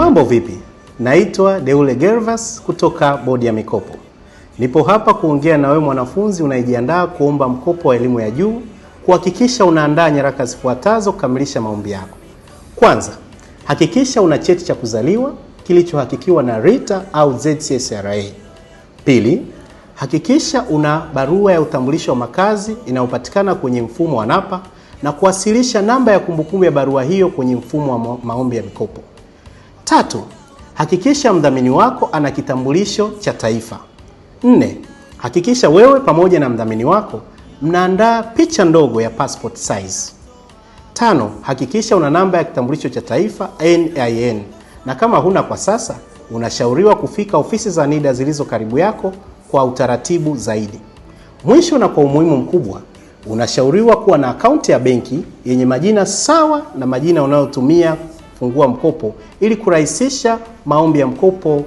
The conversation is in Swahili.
Mambo vipi? Naitwa Deule Gervas kutoka Bodi ya Mikopo. Nipo hapa kuongea na wewe mwanafunzi unayejiandaa kuomba mkopo wa elimu ya juu, kuhakikisha unaandaa nyaraka zifuatazo kukamilisha maombi yako. Kwanza, hakikisha una cheti cha kuzaliwa kilichohakikiwa na RITA au ZCSRA. Pili, hakikisha una barua ya utambulisho wa makazi inayopatikana kwenye mfumo wa NAPA na kuwasilisha namba ya kumbukumbu ya barua hiyo kwenye mfumo wa maombi ya mikopo. Tatu, hakikisha mdhamini wako ana kitambulisho cha taifa. Nne, hakikisha wewe pamoja na mdhamini wako mnaandaa picha ndogo ya passport size. Tano, hakikisha una namba ya kitambulisho cha taifa NIN, na kama huna kwa sasa, unashauriwa kufika ofisi za NIDA zilizo karibu yako kwa utaratibu zaidi. Mwisho na kwa umuhimu mkubwa, unashauriwa kuwa na akaunti ya benki yenye majina sawa na majina unayotumia kufungua mkopo ili kurahisisha maombi ya mkopo.